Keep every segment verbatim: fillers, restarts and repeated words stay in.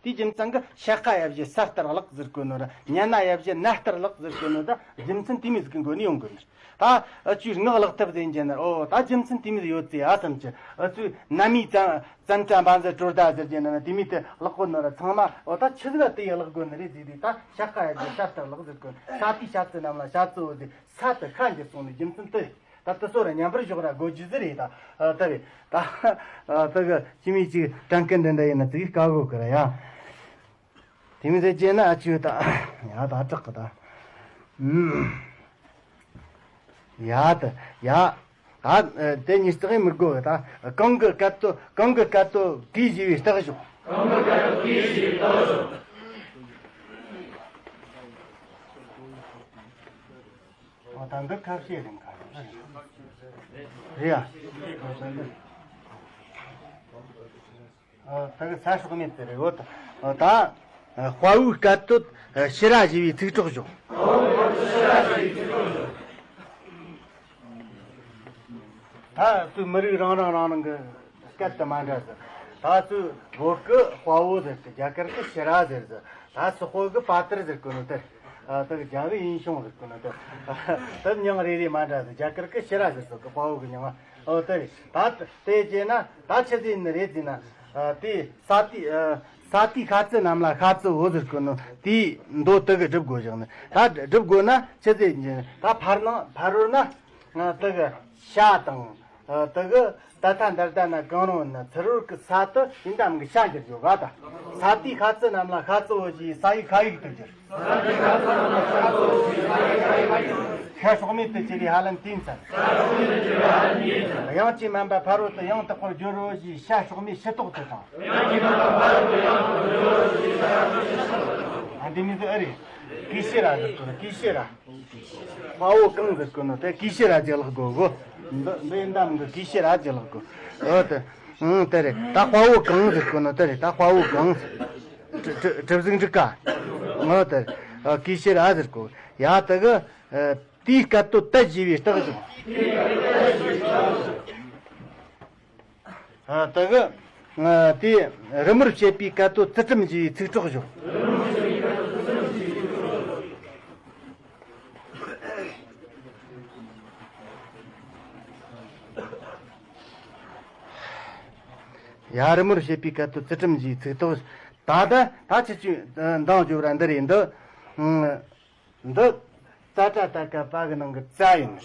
དེའི་རྒྱུ་མཚན་གྱིས་ཤ་ཁ་ཡ་བཞི་ས་ལྟར་བརླག་ཟེར་གོ་ནོ་ར། ཉ་ན་ཡ་བཞི་ན་ལྟར་བརླག་ཟེར་གོ་ནོ་ད། རྒྱུ་མཚན་དེ་མོ་ཟིག་གི་མགོ་ནས་ཡོང་གོ་ནི། ད་ཨ་ཆུའི་ངག་ལག་ཐབས་ཟེར་གྱི་ན། ཨོ་ད་རྒྱུ་མཚན་དེ་མོ་ཟིག་ཡོད་ཚེ་ཨ་བསམ་གྱི། ཨ་ཆུ་ན་མི་ཙམ་ཙམ་ཅ་འབའ་འཛི་གྲོར་ད་ཟེར་གྱི་ན་དེ་མོ་དེ་བརླག་གོ་ནོ་ར། ཚང་མ་ཨོ་ད་ཆི་ཟིག་དེ་ཡི་བརླག་གོ་ནི་རེད་ཟེར་དུས། ད་ཤ་ཁ་ཡ་བཞི་ས་ལྟར་བརླག་ཟེར་གོ་ནི། ས་དེའི་ཤ་ཙི་རྣམས་ལ་ཤ་ཙི་བོ་ཟེར། ས་དེ་ཁ་འགྱུར་སོང་ནི་རྒྱུ་མཚན་དེ། ད་དེ་ཚོ་ར་མཉམ་པར་བཞག་ར་དགོས་རྒྱུ་ཟིག་རེད། ད་ཨ་དེ་རེད། ད་ཨ་དེ་གི་ཅི་མི་ཅིག་དྲན་སྐུལ་འདི་འདྲ་ཡིན་ན་ཙིག་དཀའ་གོ་གི་ར་ཡ། དེ་མོ་ཟེར་གྱི་ན་ཨ་ཆུ་ད་ཡ་ད་དྲག་གི་ད། ཨུམ། ཡ་ད་ཡ། ད་དེ་ཉིས་རྩེག་མི་དགོས་གི། ད་གང་གི་སྐད་དོད་གང་གི་སྐད་དོད་གིས་བཞི་བའི་རྟགས་བཞག། གང་གི་སྐད་དོད་གིས་བཞི་བའི་རྟགས་བཞག། ཨོ་ད་འདི་ཁ་བཤད་རིང་ཁ་རེད་ཡ། ཨ་ད་གི་ས་སྲོག་མེད་དེ་རེད། འོ་ད་ཨ་དཔའ་བོའི་སྐད་དོད་ཨ་ཕྱི་ར་ཞེས་པའི་ཚིག་གྲོགས་བཞག། ད་ཚོའི་མི་རིགས་རང་རང་རང་རང་གི་སྐད་དུ་མ་འདྲ་ཟེར། ད་ཚོའི་བོད་ཀྱི་དཔའ་བོ་ཟེར་ཏེ་རྒྱ་གར་གྱི་ཕྱི་ར་ཟེར་ཟེར། ད་སོག་པོ་གི་པ་ཏར་ཟེར་གོ་ནོ་དེ། ཨ་དེ་གི་རྒྱ་གི་ཡིན་ཤོང་ཟེར་གོ་ནོ་དེ། དེ་མྱིང་རེ་རེ་མ་འདྲ་ཟེར། རྒྱ་གར་གྱི་ཕྱི་ར་ཟེར་སོག་གི་དཔའ་བོ་གི་མྱིང་ང་། ཨོ་དེ་རེད། ད་དེ་བྱས་ན་ད་ཆི་ཟིག་ནི་རེད་ཟེར་ན། ཨ་དེ་ས་དེའི་ཨ་ས་དེའི་ཤ་ཙི་རྣམས་ལ་ཤ་ཙི་བོ་ཟེར་གོ་ནོ་དེའི་མདོ་དེ་གི་སྒྲུབ་དགོས་བཞག་ནི། ད་སྒྲུབ་དགོས་ན་ཆི་ཟིག་ཟེར་ན། ད་ཕར་ནང་ཕ་རོལ་ན་ཨ་དེ་གི་ཤ་དང་། ཨ་དེ་གི་ད་ཐ་འདར་ད་ན་གང་རུང་ན། ཚུ་རོལ་གི་ས་དེ་ཡིན་དམ་གི་ཤ་འགྱུར་རྒྱུ་ག། ད་ས་དེའི་ཤ་ཙི་རྣམས་ལ་ཤ་ཙི་བོ་ཞེས་ས་ཡིག་ཁ་ཡིག་ཏུ་འགྱུར། ཤ་སྲོག་མེད་དུ་གྱུར་པའི་ཧ་ལན་དེ་ཡིན་ཚར། དབྱངས་ཅན་མིན་པ་ཕ་རོལ་ཏུ་ཡང་དག་པར་སྦྱོར་རོ་ཞེས་ཤ་སྲོག་མེད་ཕྱི་ལྡོག་ཏུ་དྲངས། ཨ་འདི་མི་འདི་ཨེ་རེད། གིས་ཤི་ར་ཟེར་གོ་ནོ། གིས་ཤི་ར། དཔའ་བོ་གང་ཟེར་གོ་ནོ་དེ་གིས་ཤི་ར་ཅིག་ལྷག་དགོས་གོ། འདི་འདི་ཡིན་དམ་གི་གིས་ཤི་ར་ཅིག་ལྷག་དགོས། འོ་དེ། ཨང་དེ་རེད། ད་དཔའ་བོ་གང་ཟེར་གོ་ནོ་དེ་རེད། ད་དཔའ་བོ་གང་། གྲུ་གྲུ་གྲུ་གཟིངས་འབྲུག་ག། འོ་དེ་རེད། ཨ་གིས་ཤི་ར་ཟེར་གོ། ཡ་དེ་གི་ཨ་དེའི་སྐད་དོད་ཏ་ཞེས་པའི་རྟགས་བཞག། ཨ་དེ་གི་ཨ་དེ་རི་མོར་བྱེད་པའི་སྐད་དོད་ཙི་ཀྲམ་ཞེས་པའི་ཚིག་གྲོགས་བཞག། ཡ་རི་མོར་བྱེད་པའི་སྐད་དོད་ཙི་ཀྲམ་ཞེས་པའི་ཚིག་གྲོགས། ད་ལྟ་ད་ཁྱེད་ཀྱིས་འདང་རྒྱོབ་ར། འདི་རེད། འདི་འདི་ཙ་ཏྲ་ཏ་ཀ་པ་གི་ནང་གི་ཙ་ཡིན།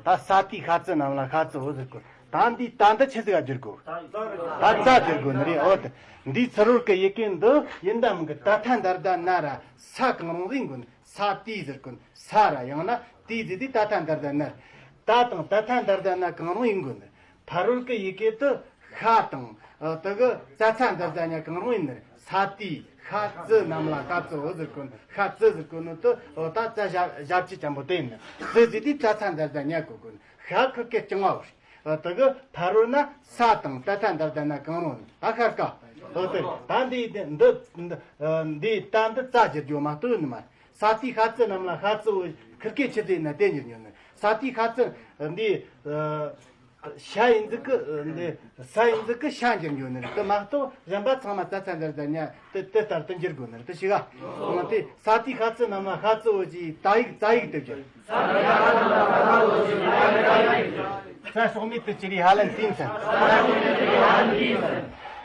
ད་ས་དེའི་ཤ་ཙི་རྣམས་ལ་ཤ་ཙི་བོ་ཟེར་གོ། ད་འདི་ད་འདི་ཆི་ཟིག་ག་བསྒྱུར་དགོས། ད་ཙ་བསྒྱུར་དགོས་ནི་རེད། འོ་དེ་འདིའི་ཚུ་རོལ་གི་ཡི་གེ་འདི་ཡིན་དམ་གི་ད་ཐ་འདར་ད་ན་ར་ས་གང་རུང་ཟིག་ཡིན་དགོས་ནི། ས་དེའི་ཟེར་གོ་ནི། ས་ར་ཡང་ན་དེའི་ཟེར་དུས་ད་ཐ་འདར་ད་ན་ར། ད་དང་ད་ཐ་འདར་ད་ན་གང་རུང་ཡིན་དགོས་ནི། ཕ་རོལ་གི་ཡི་གེ་དེ་ཤ་དང་། ཨ་དེ་གི་ཙ་ཚ་འདར་ད་ཉ་གང་རུང་ཡིན་ནི། ས་དེའི་ཤ་ཙི་རྣམས་ལ་ཤ་ཙི་བོ་ཟེར་གོ་ནི། ཤ་ཙི་ཟེར་གོ་ནི་དེ་འོ་ད་ཙ་ཞབས་ཞབས་ཀྱུ་ཅན་པོ་དེ་ཡིན་ནི། ཙི་ཟེར་དུས་ཙ་ཚ་འདར་ད་ཉ་གོ་གོ་ནི། ཤ་ཁུ་སྐད་རྐྱང་བ་བོ་རེད། ཨ་དེ་གི་ཕ་རོལ་ན་ས་དང་ད་ཐ་འདར་ད་ན་གང་རུང་ནི། ད་ཤ་ཀ། འོ་དེ་ད་འདི་འདི་འདི་ཨ་འདི་ད་འདི་ཙ་བསྒྱུར་རྒྱུ་མ་གཏོགས་ནི་མ་རེད། ས་དེའི་ཤ་ཙི་རྣམས་ལ་ཤ་ཙི་བོ་ཁུ་སྐད་ཆི་ཟིག་ན་དེ་འགྱུར་ཉོ་ནི། ས་དེའི་ཤ་ཙི་འདི་ཨ་ཤ་ཡིན་ཟིག་གི་འདི་ས་ཡིན་ཟིག་གི་ཤ་འགྱུར་ཉོ་ནི་རེད། དེ་མ་གཏོགས་གཞན་པ་ཚང་མ་ཙ་ཚ་འདར་ད་ཉ་དེ་དེ་ལྟར་དུ་འགྱུར་དགོས་ནི་རེད། དེ་ཤི་ག། འོ་དེ་ས་དེའི་ཤ་ཙི་རྣམས་ལ་ཤ་ཙི་བོ་ཞེས་ཏ་ཡིག་ཙ་ཡིག་ཏུ་བསྒྱུར། ཙ་སྲོག་མེད་དུ་གྱུར་པའི་ཧ་ལན་དེ་ཡིན་ཚར།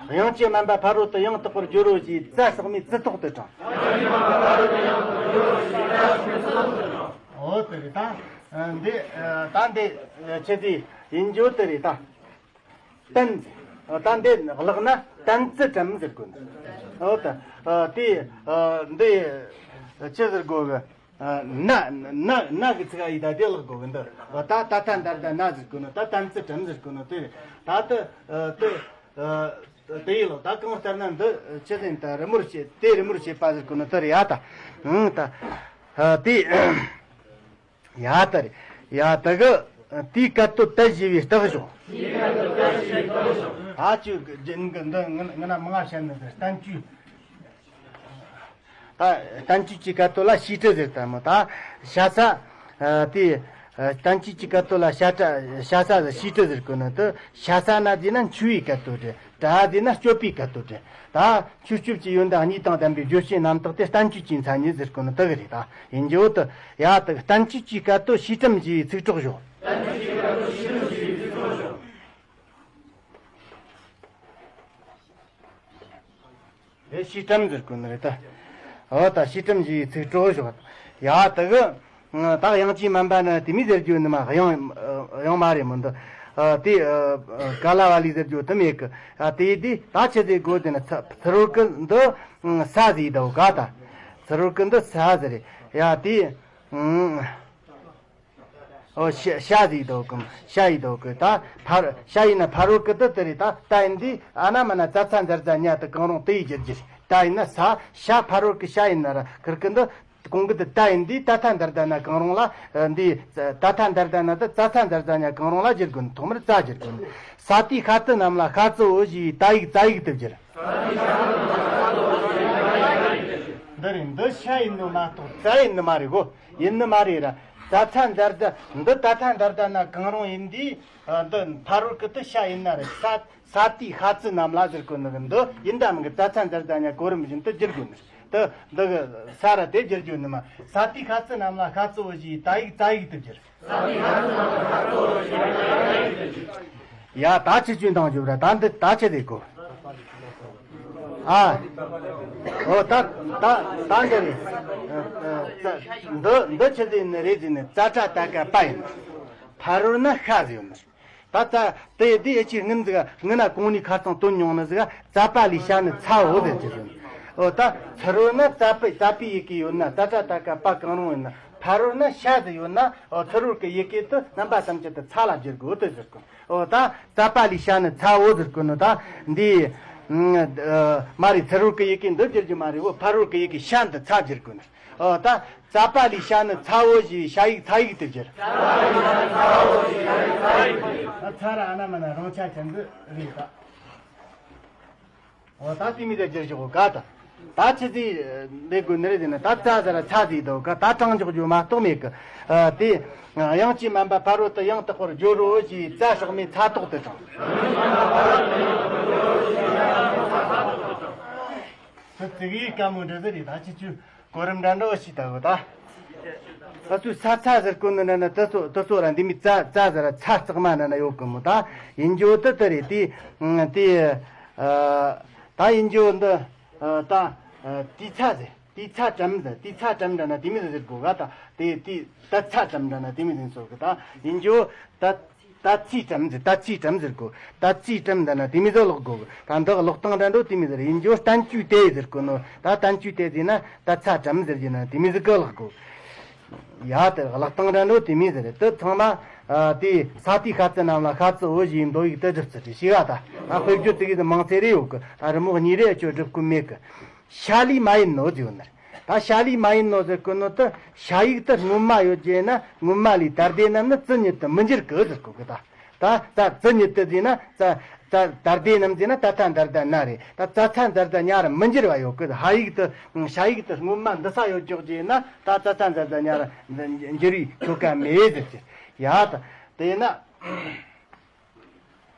དབྱངས་ཅན་མིན་པ་ཕ་རོལ་ཏུ་ཡང་དག་པར་སྦྱོར་རོ་ཞེས་ཙ་སྲོག་མེད་ཙི་ཏོག་ཏུ་དྲངས། འོ་དེ་རེད་ད། འདི་ད་འདི་ཆི་ཟིག་ཡིན་རྒྱུ་དེ་རེད་ད། ཏན། ད་འདི་བརླག་ན་ཏན་ཙི་ཀྲམ་ཟེར་དགོས་ནི། འོ་ད་དེ་འདི་ཆི་ཟེར་དགོས་གི། ན་ན་ན་གི་ཚིག་ཡིན་ད་དེ་བརླག་དགོས་གི། འདི་ད་ད་ཐ་འདར་ད་ན་ཟེར་དགོས་ནི། ད་ཏན་ཙི་ཀྲམ་ཟེར་དགོས་ནི། དེ་ད་དེ་དེ་དེ་ཡིན་ལོ། ད་གང་ལྟར་ན་འདི་ཆི་ཟེར་ད་རི་མོར་བྱེད་དེ་རི་མོར་བྱེད་པ་ཟེར་དགོས་ནི་དེ་རེད་ཡ། ད་ད་དེ། ཡ་ད་རེད། ཡ་ད་གི་དེའི་སྐད་དོད་ཏ་ཞེས་པའི་རྟགས་བཞག། ད་ཅི་འདི་ང་ང་ན་མང་ང་བཤད་ནི་འདི་བསྟན་བཅོས། ད་བསྟན་བཅོས་ཀྱི་སྐད་དོད་ལ་ཤི་ཀྲི་ཟེར་ད་མོ། ད་ཤ་ས་དེ་བསྟན་བཅོས་ཀྱི་སྐད་དོད་ལ་ཤ་ཀྲ་ཤ་ས་ཟེར་ཤི་ཀྲི་ཟེར་གོ་ནི་དེ། ཤ་ས་ན་དེ་ན་འཆི་བའི་སྐད་དོད་རེད། སྒྲ་དེ་ན་སྤྱོད་པའི་སྐད་དོད་རེད། ད་ཆོས་སྤྱོད་ཀྱི་ཡོན་ཏན་གཉིས་དང་ལྡན་པའི་བརྗོད་བྱའི་རྣམ་དག་དེ་བསྟན་བཅོས་ཀྱི་མཚན་ཉིད་ཟེར་གོ་ནི་དེ་གི་རེད། ད་ཡིན་རྒྱུ་དུ་ཡ་དུ་བསྟན་བཅོས་ཀྱི་སྐད་དོད་བྱས་ཙམ་ཞེས་པའི་ཚིག་གྲོགས་ཞོག་དེ་བྱས་ཙམ་ཟེར་གོ་ནི་རེད་ད། འོ་ད་བྱས་ཙམ་ཞེས་པའི་ཚིག་གྲོགས་ཞོག་ཡ་དུ་གི་ད་དབྱངས་ཅན་མན་པ་ནི་དེ་མོ་ཟེར་རྒྱུ་ནི་མ་དབྱངས་དབྱངས་མ་རེད་མོ་འདི། དེ་ག་ལ་བ་ལི་ཟེར་རྒྱུ་དེ་མེད་གི། ཡ་དེ་དེ་ད་ཆི་ཟེར་དགོས་དེ་ནི་ཚ་ཚུར་རོལ་གི་འདི་ས་ཟེར་དོ་ག་ད། ཚུར་རོལ་གི་འདི་ས་ཟེར་རེད། ཡ་དེ་ཨོ་ཤ་ཤ་ཟེར་དོ་གམ་ཤ་ཡི་དོ་གི་ད་ཕར་ཤ་ཡིན་ན་ཕ་རོལ་གི་དུ་དེ་རེད། ད་ད་ཡིན་དེ་ཨ་ན་མ་ན་ཙ་ཚ་འཛར་ཛ་ཉ་དུ་གང་རུང་དེ་ཡི་རྒྱུར་གྱུར། ད་ཡིན་ན་ས་ཤ་ཕ་རོལ་གི་ཤ་ཡིན་ན་ར་ཁིར་གི་འདི་གོང་གི་དུ་ད་ཡིན་དེ་ད་ཐ་འཛར་ཛ་ན་གང་རུང་ལ་འདི་ད་ཐ་འཛར་ཛ་ན་དུ་ཙ་ཚ་འཛར་ཛ་ཉ་གང་རུང་ལ་རྒྱུར་དགོས། ཐོག་མར་ཙ་རྒྱུར་དགོས། ས་ཏི་ཤ་ཙི་རྣམས་ལ་ཤ་ཙི་འོ་ཞེས་ད་ཡིག་ཙ་ཡིག་དུ་བསྒྱུར། འདི་རེད། འདི་ཤ་ཡིན་ནོ་མ་གཏོགས་ཙ་ཡིན་ནི་མ་རེད་གོ། ཡིན་ནི་མ་རེད་ར། ཙ་ཚ་འཛར་ཛ་འདི་ད་ཐ་འཛར་ཛ་ན་གང་རུང་ཡིན་དུས། འདི་ཕ་རོལ་གི་དུ་ཤ་ཡིན་ན་རེད། ས་ས་ཏི་ཤ་ཙི་རྣམས་ལ་ཟེར་གོ་ནི་གི་འདི་ཡིན་ད་མིན་གི་ཙ་ཚ་འཛར་ཛ་ཉ་གོ་རིམ་བཞིན་དུ་བསྒྱུར་དགོས་ནི་རེད། དུ་འདི་གི་ས་ར་དེ་བསྒྱུར་རྒྱུ་ནི་མ། ས་ཏི་ཤ་ཙི་རྣམས་ལ་ཤ་ཙི་འོ་ཞེས་ད་ཡིག་ཙ་ཡིག་དུ་བསྒྱུར། ཡ་ད་ཆི་ཆུ་འདང་རྒྱུ་ར། ད་འདི་ད་ཆི་རེད་གོ། ཨ། ཨོ་ད་ད་ད་འདི་རེད། འདི་འདི་ཆི་ཟིག་ནི་རེད་ཟིག་ནི་ཙ་ཏྲ་ཏ་ཀ་པ་ཡིན། ཕ་རོལ་ན་ཤ་ཟིག་ཡོད་ནི། ད་ཙ་དེ་དེ་ཨེ་ཆི་སྔུན་ཟིག་སྔུན་ན་གོང་ནས་ཁ་ཚང་དོན་ཉུང་ནི་ཟིག་ཙ་པ་ལི་ཤ་ནི་ཚ་འོ་ཟེར་གྱི་ཟིག་ཨོ་ད་ཚུ་རོལ་ན་ཙ་པའི་ཙ་པའི་ཡི་གེ་ཡོད་ན་ཙ་ཏྲ་ཏ་ཀ་པ་གང་རུང་ཡིན་ན། ཕ་རོལ་ན་ཤ་ཟིག་ཡོད་ན་ཨོ་ཚུ་རོལ་གི་ཡི་གེ་དུ་རྣམ་པ་ཐམས་ཅད་དུ་ཚ་ལ་བསྒྱུར་དགོས་དུ་ཟེར་གོ། ཨོ་ད་ཙ་པ་ལི་ཤ་ནི་ཚ་འོ་ཟེར་གོ་ནོ་ད་འདི་མ་རེད། ཚུ་རོལ་གི་ཡི་གེ་འདི་བསྒྱུར་རྒྱུ་མ་རེད། འོ་ཕ་རོལ་གི་ཡི་གེ་ཤ་འདི་ཚ་བསྒྱུར་དགོས་ནི། ཨོ་ད་ཙ་པ་ལི་ཤ་ནི་ཚ་འོ་ཞེས་ཤ་ཡིག་ཚ་ཡིག་དུ་བསྒྱུར། ཨ་ཚ་ར་ཨ་ན་མ་ན་རང་ཆ་ཅན་འདི་རེད་ད། འོ་ད་དེ་མི་དེ་བསྒྱུར་ཞོག་ག་ད། ད་ཆི་ཟིག་འདི་དགོས་ནི་རེད་ཟེར་ན་ད་ཙ་ཟེར་ཚ་ཟིག་འདུག་ག་ད་དྲང་འཇོག་རྒྱུ་མ་གཏོགས་མེད་གི། ཨ་དེ་དབྱངས་ཅན་མན་པ་ཕ་རོལ་ཏུ་ཡང་དག་པར་བསྒྱུར་རོ་ཞེས་ཙ་སྲོག་མེད་ཚ་ཐོག་ཏུ་དྲངས། སུ་ཙིག་ཡིག་དཀའ་མོ་འདྲ་ཟིག་རེད། ད་ཁྱེད་ཚོས་གོ་རིམ་འདྲ་འདྲ་བོ་ཞིག་ལྟ་གོ་ད། ཨ་ཚོས་ས་ཚ་ཟེར་གོ་ནི་འདྲ་ན་དུ་ཚོ་དུ་ཚོ་ར་འདི་མི་ཙ་ཙ་ཟེར་ར་ཚ་གཙག་མ་འདྲ་ན་ཡོད་གི་མོ། ད་ཡིན་རྒྱུ་དུ་དུ་རེད། དེ་དེ་ད་ཡིན་རྒྱུ་འདི་ད་དེ་ཚ་ཟེར། དེ་ཚ་གྲམ་ཟེར། དེ་ཚ་གྲམ་འདྲ་ན་དེ་མི་ཟེར་གོ་ག་ད། དེ་དེ་ད་ཚ་གྲམ་འདྲ་ན་དེ་མི་ཟེར་སོ་གི་ད། ཡིན་རྒྱུ་ད། ད་ཚིག་གྲམ་ཟེར། ད་ཚིག་གྲམ་ཟེར་གོ། ད་ཚིག་གྲམ་འདྲ་ན་དེ་མི་ཟེར་ལོག་གོ། ད་འདི་ཀློག་སྟངས་འདྲ་འགྲོ་དེ་མི་ཟེར། ཡིན་རྒྱུ་བསྟན་བཅོས་དེ་ཟེར་གོ་ནོ། ད་བསྟན་བཅོས་དེ་ཟེར་ན་ད་ཚ་གྲམ་ཟེར་གྱི་ན་དེ་མི་ཟེར་གི་ལོག་གོ། ཡ་དེ་ཀློག་སྟངས་འདྲ་འགྲོ་དེ་མི་ཟེར། དེ་ཚང་མ་དེ་ས་ཏི་ཤ་ཙི་རྣམས་ལ་ཤ་ཙི་འོ་ཞེས་མདོ་ཡིག་དུ་སྒྲུབ་ཚུལ་རེད། ཤེས་ག་ད་ང་དཔེ་བརྗོད་ཙི་གི་དེ་མང་ཚེ་རེ་ཡོད་གི། ད་རི་མོ་གཉིས་རེ་ཨ་ཅོ་སྒྲུབ་ཀུན་མེད་གི། ཤ་ལི་མ་ཡིན་ནོ་ཟེར་ཡོད་ནི། ད་ཤ་ལི་མ་ཡིན་ནོ་ཟེར་གོ་ནོ་དུ་ཤ་ཡིག་དུ་སྔོན་མ་ཡོད་ཅེ་ན་སྔོན་མ་ལས་ད་ལྟའི་རྣམས་ནི་ཙི་ཉིད་དུ་མི་འགྱུར་གི་ཟེར་གོ་གི་ད། ད་ད་ཙི་ཉིད་དུ་ཟེར་ན་ད་ད་ལྟའི་རྣམས་ཟེར་ན་ད་ཐ་འཛར་ད་ན་རེད། ད་ཙ་ཚ་འཛར་ད་ཉ་ར་མི་འགྱུར་བ་ཡོད་གི། ཧ་ཡིག་དུ་ཤ་ཡིག་དུ་སྔོན་མ་འདི་ས་ཡོད་ཅོག་ཅེ་ན་ད་ཙ་ཚ་འཛར་ད་ཉ་ར་འགྱུར་བའི་ཆོ་ག་མེད་ཟེར་གི། ཡ་ད་དེ་ན།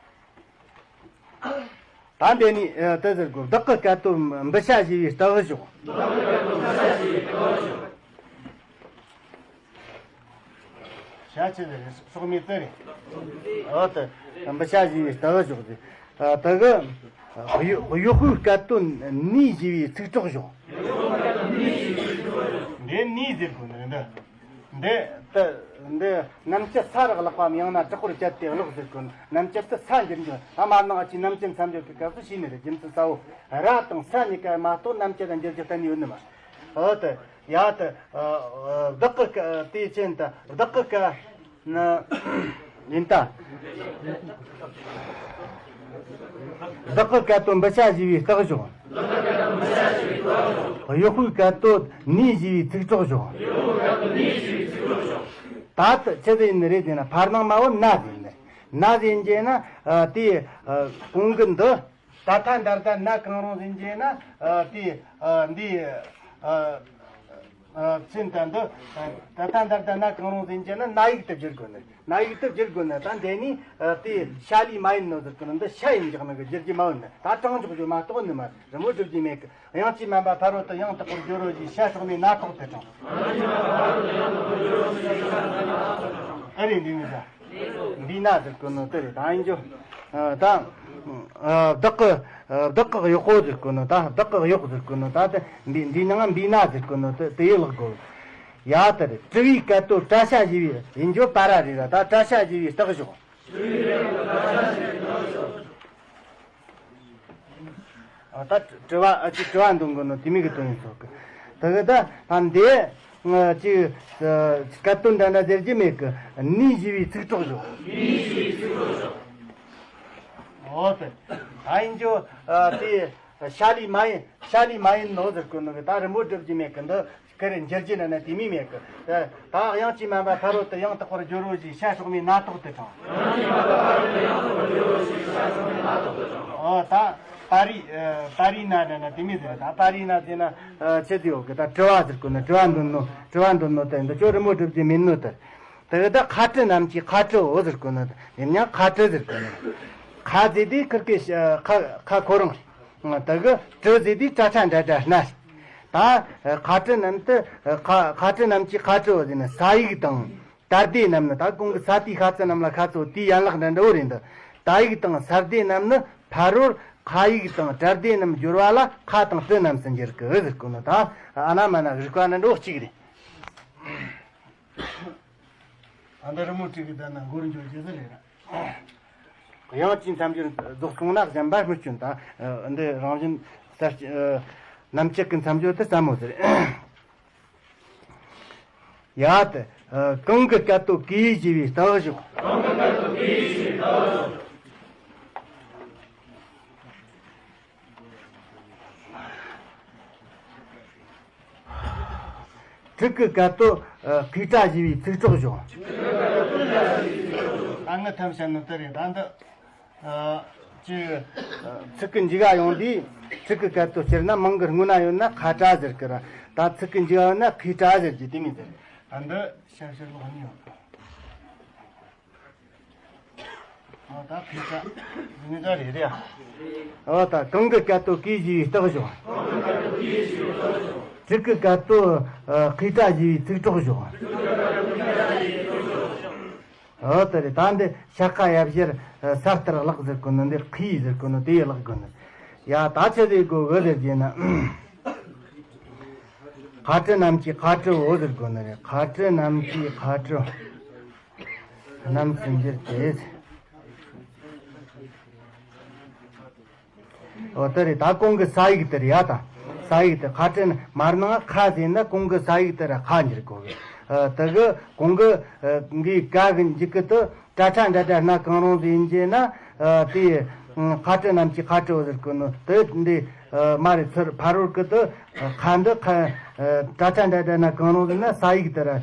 ད་འདི་ནི་དེ་ཟེར་གོ། བདག་གི་སྐད་དོད་འབུ་ཤ་བཞེས་པའི་རྟགས་ཞོག་ཤ་ཆི་ཟེར་སྲོག་མེད་དེ་རེད། འོ་དེ་འབུ་ཤ་བཞེས་པའི་རྟགས་ཞོག་ཟེར། དེ་གི་གཡོ་གཡོ་དཔུའི་སྐད་དོད་ནས་བཞེས་པའི་ཚིག་གྲོགས་ཞོག་འདི་ནས་ཟེར་གོ་ནི་འདི། འདི་ལྟ། འདི་སྣམ་སྤྱད་ས་རུ་བརླག་པའམ་ཡང་ན་དྲག་པོར་བཅད་དེ་བརླག་ཟེར་གོ་ནོ། སྣམ་སྤྱད་དུ་ས་འགྱུར་འགྱུར། ད་མ་ནང་ཨ་ཅི་སྣམ་སྤྱད་མཚམས་སྦྱོར་གྱི་སྐབས་སུ་ཤེས་ནི་རེད། རྒྱུ་མཚན་གསལ་བོ། ར་དང་ས་གཉིས་ཀ་མ་གཏོགས་སྣམ་སྤྱད་དང་འགྱུར་རྒྱུ་གཏན་ནས་ཡོད་ནི་མ་རེད། འོ་དེ་ཡ་དེ་བདག་གི་སྐད་དེའི་ཆེན་དུ་བདག་གི་སྐད་ནི་ཡིན་ད། བདག་གི་སྐད་དོད་འབུ་ཤ་བཞེས་པའི་རྟགས་ཞོག་གཡོ་དཔུའི་སྐད་དོད་ནས་བཞེས་པའི་ཚིག་གྲོགས་ཞོག་ད་ཆི་ཟིག་ཡིན་ནི་རེད་ཟེར་ན་ཕར་ནང་མ་བོ་ན་ཟིག་ཡིན་ནི། ན་ཟིག་ཡིན་རྒྱུ་ན་དེ་གོང་གི་འདི་ད་ཐ་འདར་ད་ན་གང་རུང་ཟིག་ཡིན་རྒྱུ་ན་དེ་འདི། ཚེ་འདི་འདི་ད་ལྟ་འདིར་ད་ན་གང་རུང་ཟིན་གྱི་ན་ན་ཡིག་ཏུ་བསྒྱུར་དགོས་ནི། ན་ཡིག་ཏུ་བསྒྱུར་དགོས་ནི། ད་འདི་ནི་དེ་ཤ་ལི་མ་ཡིན་ནོ་ཟེར་གི་ནི་འདི་ཤ་ཡིན་འཇགས་ནི་གི་བསྒྱུར་གྱི་མ་འོས་ནི། ད་དྲང་འཇོག་རྒྱུ་མ་གཏོགས་ནི་མ་རི་མོ་སྒྲུབ་རྒྱུ་མེད་གི། དབྱངས་ཀྱིས་མ་འབབ་ཕ་རོལ་ཏུ་ཡང་དག་པར་སྦྱོར་རོ་ཞེས་ཤ་སྲོག་མའི་སྣ་ཐོག་ཏུ་དྲངས། ཨ་རེ་འདི་ནི་ཟ། འབུས་ན་ཟེར་གོ་ནོ་དེ་རེད། ད་ཡིན་རྒྱུ། ད་བདག་གི་བདག་གི་གཡོག་པོ་ཟེར་གོ་ནོ། ད་བདག་གི་གཡོག་ཟེར་གོ་ནོ། ད་དེ་འབུས་འབུས་ནང་འབུས་ན་ཟེར་གོ་ནོ་དེ་དེ་ཡི་ལག་དགོས། ཡ་དེ་རེད། དྲི་བའི་སྐད་དོད་བཀྲ་ཤ་ཞེས་པའི་ཡིན་རྒྱུ་པ་ར་རེད་ར། ད་བཀྲ་ཤ་ཞེས་པའི་རྟགས་བཞག། ཨ་ད་དྲི་བ་ཨ་ཅིག་དྲི་བ་འདོན་དགོས་ནོ་དེ་མིག་གི་དོན་ཡིན་ཚོགས་གི། དེ་གི་ད་ད་འདི་ཅིག་སྐད་དོད་འདྲ་འདྲ་ཟེར་གྱི་མེད་གི། ནི་ཞེས་པའི་ཚིག་གྲོགས་བཞག། ཨོ་དེ་ད་ཡིན་རྒྱུ། དེ་ཤ་ལི་མ་ཡིན། ཤ་ལི་མ་ཡིན་ནོ་ཟེར་གོ་ནོ་གི། ད་རི་མོ་སྒྲུབ་ཀྱི་མེད་གི། འདི་ཁེར་འགྱུར་གྱི་ན་ན་དེ་མི་མེད་གི། ད་དབྱངས་ཀྱིས་མ་འབབ་ཕ་རོལ་ཏུ་ཡང་དག་པར་སྦྱོར་རོ་ཞེས་ཤ་སྲོག་མའི་སྣ་ཐོག་ཏུ་དྲངས། ཨོ་ད་པ་རི་པ་རི་ན་ན་ན་དེ་མི་ཟེར། ད་པ་རི་ན་ཟེར་ན་ཆེ་དེ་ཡོད་གི། ད་དྲི་བ་ཟེར་གོ་ནོ། དྲི་བ་འདོན་ནོ། དྲི་བ་འདོན་ནོ་དེ་འདི་ཅོ་རི་མོ་སྒྲུབ་ཀྱི་མིན་ནོ་དེ། དེ་གི་ད་ཁ་དྲི་ནམ་གྱི་ཁ་དྲི་འོ་ཟེར་གོ་ནོ། དེ་ཡིན་ཡང་ཁ་དྲི་ཟེར་གོ་ནོ། ཁ་ཟེར་དེ་ཁིར་ཀི་ཁ་ཁ་ཁོ་རང་རེད། དེ་གི་དྲི་ཟེར་དེ་ཏྲ་ཏྲ་འདྲ་འདྲ་སྣ་རེད། ད་ཁ་དྲི་ནམ་དུ་ཁ་ཁ་དྲི་ནམ་གྱི་ཁ་དྲི་འོ་ཟེར་ན་ས་ཡིག་དང་ཏ་སྡེ་རྣམས་ནི། ད་གོང་གི་ས་ཏའི་ཤ་ཙ་རྣམས་ལ་ཤ་ཚ་བོ་དེའི་ཡན་ལག་འདྲ་འདྲ་བོ་རེད་འདི། ཏ་ཡིག་དང་ས་སྡེ་རྣམས་ནི་ཕ་རོལ་ཁ་ཡིག་དང་ཏྲ་སྡེ་རྣམས་སྦྱོར་བ་ལ་ཁ་དང་ཏྲི་རྣམས་སུ་འགྱུར་གི་ཟེར་གོ་ནོ། ད་ཨ་ན་མ་ན་རིག་པ་ནི་འགྲོ་གཅིག་རེད། ཨ་འདི་རི་མོ་བྲིས་གི་ད་ན་མགོར་འཇོག་རྒྱུ་ཟེར་རེད། དབྱངས་ཀྱི་མཚམས་སྦྱོར་རྫོགས་སོང་ན་གཞན་པ་མི་སྐྱོན། ད་འདི་རང་བཞིན་གསལ་རྣམ་བཅད་ཀྱི་མཚམས་སྦྱོར་དེ་ཟབ་མོ་ཟེར། ཡ་དེ། གང་གི་སྐད་དོད་གི་ཞེས་པའི་རྟགས་བཞག། གང་གི་སྐད་དོད་གི་ཞེས་པའི་རྟགས་བཞག། ཕྲུ་གུའི་སྐད་དོད་ཨ་ཁི་ཏྲ་ཞེས་པའི་ཚིག་གྲོགས་བཞག། ད་ངའི་ཐམས་ཅད་ནི་དེ་རེད། ད་འདི་ཨ་ཅི་ཨ་ཚིག་གི་མཇུག་ག་ཡོང་དུས་ཕྲུ་གུའི་སྐད་དོད་སྤྱིར་ན་མིང་གི་སྔོན་ན་ཡོད་ན་ཁ་ཏྲ་ཟེར་གི་ར། ད་ཚིག་གི་མཇུག་ག་ཡོད་ན་ཁི་ཏྲ་ཟེར་གི་དེ་མི་ཟེར། ད་འདི་ཞབས་ཕྱི་ལོག་གཉིས་ཡོད། ཨོ་ད་ཁི་ཏྲ། ནི་ད་རེད་རེད་ཨ། ཨོ་ད་གང་གི་སྐད་དོད་གི་ཞེས་པའི་རྟགས་བཞག། ཕྲུ་གུའི་སྐད་དོད་ཨ་ཁི་ཏྲ་ཞེས་པའི་ཚིག་གྲོགས་བཞག། ཨོ་ད་རེད། ད་འདི་ཤ་ཁ་ཡ་བཞིར་ཨ་ས་ལྟར་ཀློག་ཟེར་གོ་ནི། འདི་ཁི་ཟེར་གོ་ནི་དེ་ཡི་ཀློག་དགོས་ནི། ཡ་ད་ཆི་ཟེར་དགོས་གི་ཟེར་གྱི་ན། ཁ་ཏྲི་ནམ་གྱི་ཁ་ཏྲི་འོ་ཟེར་དགོས་ནི་རེད། ཁ་ཏྲི་ནམ་གྱི་ཁ་ཏྲི་འོ། རྣམས་སུ་འགྱུར་ཏེ། འོ་དེ་རེད། ད་གོང་གི་ས་ཡིག་དེ་རེད་ཡ། ད་ས་ཡིག་དེ་ཁ་ཏྲི་ནི་མར་ནང་ཁ་ཟེར་ན་གོང་གི་ས་ཡིག་དེ་ར་ཁ་འགྱུར་དགོས་གི། ཨ་དེ་གི་གོང་གི་ཨ་འགའི་ཀ་གི་མཇུག་གི་དེ་ཏྲ་ཏྲ་འདྲ་འདྲ་སྣ་གང་རུང་ཟིན་གྱི་ན། ཨ་དེ་ཁ་ཏྲི་ནམ་གྱི་ཁ་ཏྲི་འོ་ཟེར་གོ་ནོ་དེ་འདི་ཨ་མ་རེད། ཚུར་ཕ་རོལ་གི་དེ་ཁ་འདི་ཁ་ཨ་ཏྲ་ཏྲ་འདྲ་འདྲ་སྣ་གང་རུང་ཟིན་ན་ས་ཡིག་དེ་ར་ཨ་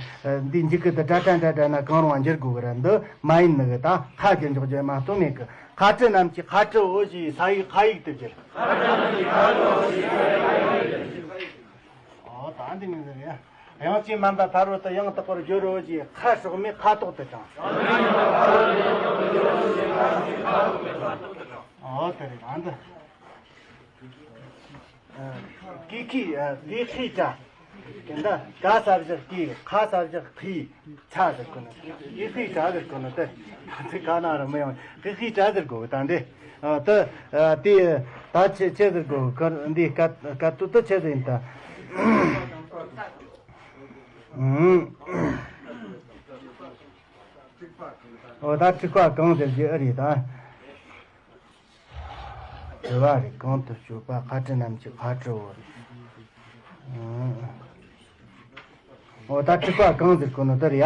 འདི་མཇུག་གི་དེ་ཏྲ་ཏྲ་འདྲ་འདྲ་སྣ་གང་རུང་བ་འགྱུར་དགོས་གི་ར། འདི་མ་ཡིན་ནི་གི། ད་ཁ་གི་འཇོག་རྒྱུ་མ་གཏོགས་མེད་གི། ཁ་ཏྲི་ནམ་གྱི་ཁ་ཏྲི་འོ་ཞེས་ས་ཡིག་ཁ་ཡིག་ཏུ་གྱུར། ཨོ་ད་འདི་མིན་ཟེར་ཡ། དབྱངས་ཀྱིས་མ་འབབ་ཕ་རོལ་ཏུ་ཡང་དག་པར་སྦྱོར་རོ་ཞེས་ཁ་སྲོག་མའི་ཁ་ཐོག་ཏུ་དྲངས། ཨོ་དེ་རེད། ཨ་འདི། ཀི་ཁི་ཨ་ཀི་ཁི་ཏྲ། དེ་འདྲ་ག་ས་བཞག་ཀི། ཁ་ས་བཞག་ཁི། ཆ་ཟེར་གོ་ནི། ཀི་ཁི་ཏྲ་ཟེར་གོ་ནི་དེ། ཚིག་ག་ན་ར་མི་ཡོང་། ཀི་ཁི་ཏྲ་ཟེར་གོ་གི། ད་འདི་ཨ་དེ་ཨ་དེ་ད་ཆེ་ཆེ་ཟེར་གོ་གི། འདི་སྐད་སྐད་དོད་དེ་ཆེ་ཟེར་ཡིན་ད། ཨུམ། འོ་ད་དྲུག་པ་གང་ཟེར་གྱི་ཨེ་རེད་ད། དྲི་བ་རེད། གང་དུ་སྤྱོད་པ། ཁ་ཏྲི་ནམ་གྱི་ཁ་ཏྲི་འོ་རེད། འོ་ད་དྲུག་པ་གང་ཟེར་གོ་ནོ་དེ་རེད་ཡ།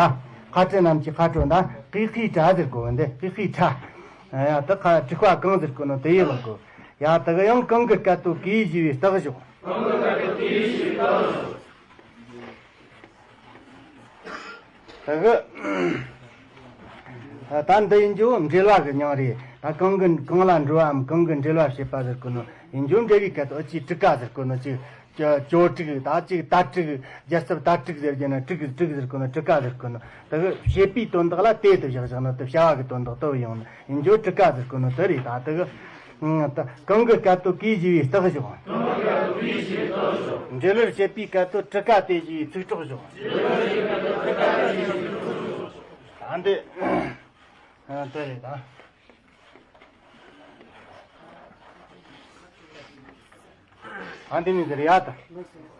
ཁ་ཏྲི་ནམ་གྱི་ཁ་ཏྲི་འོ་ད་ཀི་ཁི་ཏྲ་ཟེར་གོ་འདི། ཀི་ཁི་ཏྲ། ཡ་ད་ཁ་དྲུག་པ་གང་ཟེར་གོ་ནོ་དེ་ཡི་ལོ་གོ། ཡ་དེ་གི་ཡང་གང་གི་སྐད་དོད་གི་ཞེས་པའི་རྟགས་བཞག། གང་གི་སྐད་དོད་གི་ཞེས་པའི་རྟགས་བཞག། དེ་གི་ད་འདི་ཡིན་རྒྱུ་འབྲེལ་བ་གི་མྱིང་རེད། ད་གང་གི་གང་ལ་འབྲེལ་བའམ་གང་གི་འབྲེལ་བ་བྱེད་པ་ཟེར་གོ་ནོ་ཡིན་རྒྱུ། འབྲེལ་བའི་སྐད་དོད་ཨ་ཅི་དྲུག་ཀ་ཟེར་གོ་ནོ་ཅི། ཅོ་ཅོ་ཀྲིག་ད་ཅིག་ད་ཀྲིག་རྒྱལ་ཚབ་ད་ཀྲིག་ཟེར་གྱི་ན་ཀྲིག་ཀྲིག་ཟེར་གོ་ནོ། ཀྲི་ཀ་ཟེར་གོ་ནོ། དེ་གི་བྱེད་པའི་དོན་དག་ལ་དེ་དེ་བཞག་བཞག་ན་དེ་བྱ་བ་གི་དོན་དག་དེ་ཡོང་ནི་ཡིན་རྒྱུ། ཀྲི་ཀ་ཟེར་གོ་ནོ་དེ་རེད། ད་དེ་གི་ཨ་ད་གང་གི་སྐད་དོད་གིས་བཞི་བའི་རྟགས་བཞག་འབྲེལ་བར་བྱེད་པའི་སྐད་དོད་ཀྲི་ཀ་དེ་བཞི་བའི་ཚིག་གྲོགས་བཞག་ད་འདི་ཨ་དེ་རེད་ད། ཨ་འདི་ནི་ཟེར་ཡ་ད།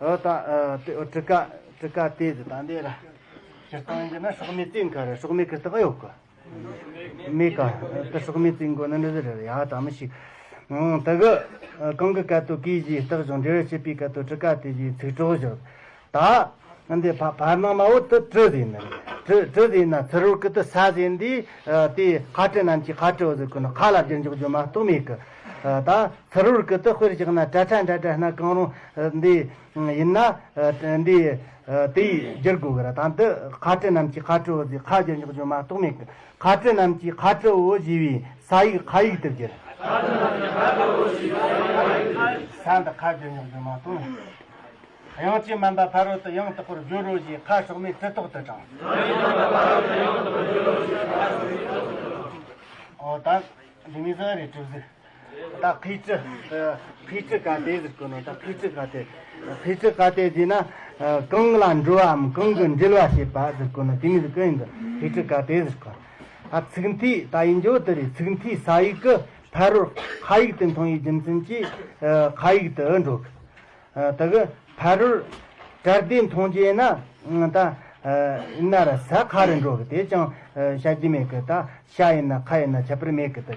ཨོ་ད་ཨ་དེ་ཨོ་ཀྲི་ཀ་ཀྲི་ཀ་དེ་ཟེར་ད་འདི་ར། སྤྱིར་བཏང་ཡིན་ན་སྲོག་མེད་རྩེ་མཁན་རེད། སྲོག་མེད་ཀྱི་རྟགས་ཡོད་གི། མེད་ཀ་ད་སྲོག་མེད་རྩེ་མཁན་ནི་འདི་ཟེར་རེད་ཡ། ད་མི་ཤེས། ཨང་དེ་གི་ཨ་གང་གི་སྐད་དོད་གིས་བཞི་བའི་རྟགས་བཞག་འབྲེལ་བར་བྱེད་པའི་སྐད་དོད་ཀྲི་ཀ་དེ་བཞི་བའི་ཚིག་གྲོགས་བཞག་ད། འདི་ཕ་ཕར་ནང་མ་འོ་དེ་ཀྲི་ཟེར་ནི་རེད། ཀྲི་ཀྲི་ཟེར་ན་ཚུར་རོལ་གི་དེ་ས་ཟེར་འདི་ཨ་དེ་ཁ་ཀྲི་རྣམས་ཀྱི་ཁ་ཀྲི་འོ་ཟེར་གོ་ནོ། ཁ་ལ་བསྒྱུར་འཇོག་རྒྱུ་མ་གཏོགས་མེད་གི། ཨ་ད་ཚུར་རོལ་གི་དེ་དཔེར་བཞག་ན་ཀྲ་ཁྲ་འདྲ་འདྲ་སྣ་གང་རུང་ཨ་འདི་ཡིན་ན་ཨ་འདི་ཨ་དེ་ཡིས་བསྒྱུར་དགོས་གི་ར། ད་འདི་ཁ་ཀྲི་རྣམས་ཀྱི་ཁ་ཀྲི་འོ་ཟེར་ཁ་བསྒྱུར་འཇོག་རྒྱུ་མ་གཏོགས་མེད་གི། ཁ་ཀྲི་རྣམས་ཀྱི་ཁ་ཀྲི་འོ་ཞེས་པའི་ས་ཡིག་ཁ་ཡིག་ཏུ་བསྒྱུར། ས་འདི་ཁ་བསྒྱུར་འཇོག་རྒྱུ་མ་གཏོགས་མེད། དབྱངས་ཀྱིས་དམན་པ་ཕ་རོལ་ཏུ་ཡང་དག་པར་བརྗོད་རོ་ཞེས་ཁ་སྲོག་མེད་ཀྲི་ཏོག་ཏུ་དྲངས། ཨོ་ད་འདི་མི་ཟ་རེ་གྲུབ་ཟིག་ད་ཁི་ཀྲི་ཁི་ཀྲི་ཀ་དེ་ཟེར་གོ་ནོ། ད་ཁི་ཀྲི་ཀ་དེ། ཁི་ཀྲི་ཀ་དེ་ཟེར་ན་གང་ལ་འགྲོ་བའམ་གང་གི་འབྲེལ་བ་བྱེད་པ་ཟེར་གོ་ནོ་དེ་མི་ཟིག་གི་ཡིན་ད། ཁི་ཀྲི་ཀ་དེ་ཟེར་གོ་ད་ཚིག་མཐའི་ད་ཡིན་རྒྱུ་དེ་རེད། ཚིག་མཐའི་ས་ཡིག་གི་ཕ་རོལ་ཁ་ཡིག་ཏུ་མཐོང་བའི་རྒྱུ་མཚན་གྱིས་ཁ་ཡིག་ཏུ་འགྲོ་གི། ཨ་དེ་གི་ཕ་རོལ་གྲལ་སྡེ་མཐོང་རྒྱུ་ན་ད་ཨ་ཡིན་ན་ར་ས་ཁ་རུ་འགྲོ་གི། དེ་ཅང་ཨ་བྱ་རྒྱུ་མེད་གི། ད་ཤ་ཡིན་ན་ཁ་ཡིན་ན་ཁྱད་པར་མེད་གི། དེ་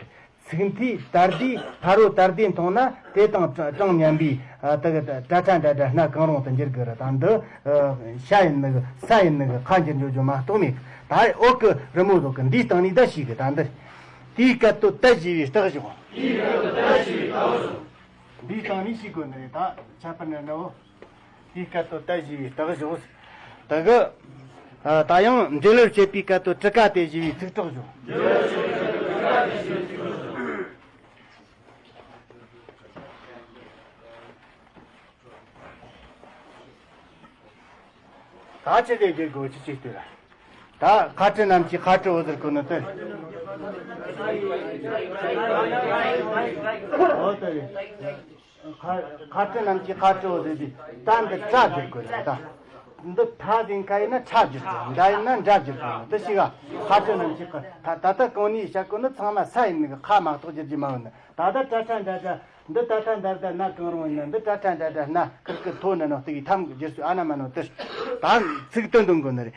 ཚིག་མཐའི་ད་སྡེ་ཕ་རོལ་ད་སྡེ་མཐོང་ན་དེ་དང་གྲངས་མཉམ་པའི་ཨ་དེ་གི་ད་ཁྲ་འདྲ་འདྲ་སྣ་གང་རུང་དུ་འགྱུར་གི་ར། ད་འདི་ཨ་ཤ་ཡིན་ནི་གི་ས་ཡིན་ནི་གི་ཁ་འགྱུར་འཇོག་རྒྱུ་མ་གཏོགས་མེད་གི། ད་འོག་གི་རི་མོ་ཟོ་གི་འདིའི་སྟེང་ནས་ད་ཤེས་གི། ད་འདི་དེའི་སྐད་དོད་ད་ཞེས་པའི་རྟགས་བཞག་འདིའི་སྟེང་ནས་ཤེས་དགོས་ནི་རེད། ད་ཁྱད་པར་འདྲ་འདྲ་བོ། དེའི་སྐད་དོད་ད་ཞེས་པའི་རྟགས་བཞག་དེ་གི་ཨ་ད་ཡང་འབྲེལ་བར་བྱེད་པའི་སྐད་དོད་ཀྲི་ཀ་དེ་ཞེས་པའི་ཚིག་གྲོགས་བཞག་ད་ཅི་ལས་བརྒྱུད་དགོས་ཅི་ཅིག་ལྟོས་ལ། ད་ཁ་ཀྲི་རྣམས་ཀྱི་ཁ་ཀྲི་འོ་ཟེར་གོ་ནོ་དེ། འོ་དེ་རེད། ཁ་ཁ་ཀྲི་རྣམས་ཀྱི་ཁ་ཀྲི་འོ་ཟེར་དུས་ད་འདི་ཀྲ་བསྒྱུར་དགོས་ལ། ད་འདི་ཕ་ཟེར་མཁན་ཡིན་ན་ཁྲ་བསྒྱུར་དགོས། འདྲ་ཡིན་ན་འདྲ་བསྒྱུར་དགོས་ལ། དེ་ཞིག་ག་ཁ་ཀྲི་རྣམས་ཀྱི་ཁ་ད་ད་ལྟ་གོང་ནས་བཤད་གོ་ནི་ཚང་མ་ས་ཡིན་ནི་གི་ཁ་མ་གཏོགས་བསྒྱུར་རྒྱུ་མ་ཡོང་ནི། ད་ལྟ་ཀྲ་ཁྲ་འདྲ་འདྲ་འདི་ད་ལྟ་འདར་འདར་སྣ་གང་རུང་ཡིན་ན་འདི་ཀྲ་ཁྲ་འདྲ་འདྲ་སྣ་ཁིར་ཁིར་ཐོ་འདྲ་ནོ་སྟེ་གི་ཐམ་གི་བསྒྱུར་སྲོལ་ཨ་ན་མ་ནོ་དེ། ད་ཚིག་དོན་འདོན་དགོས་ནི་རེད།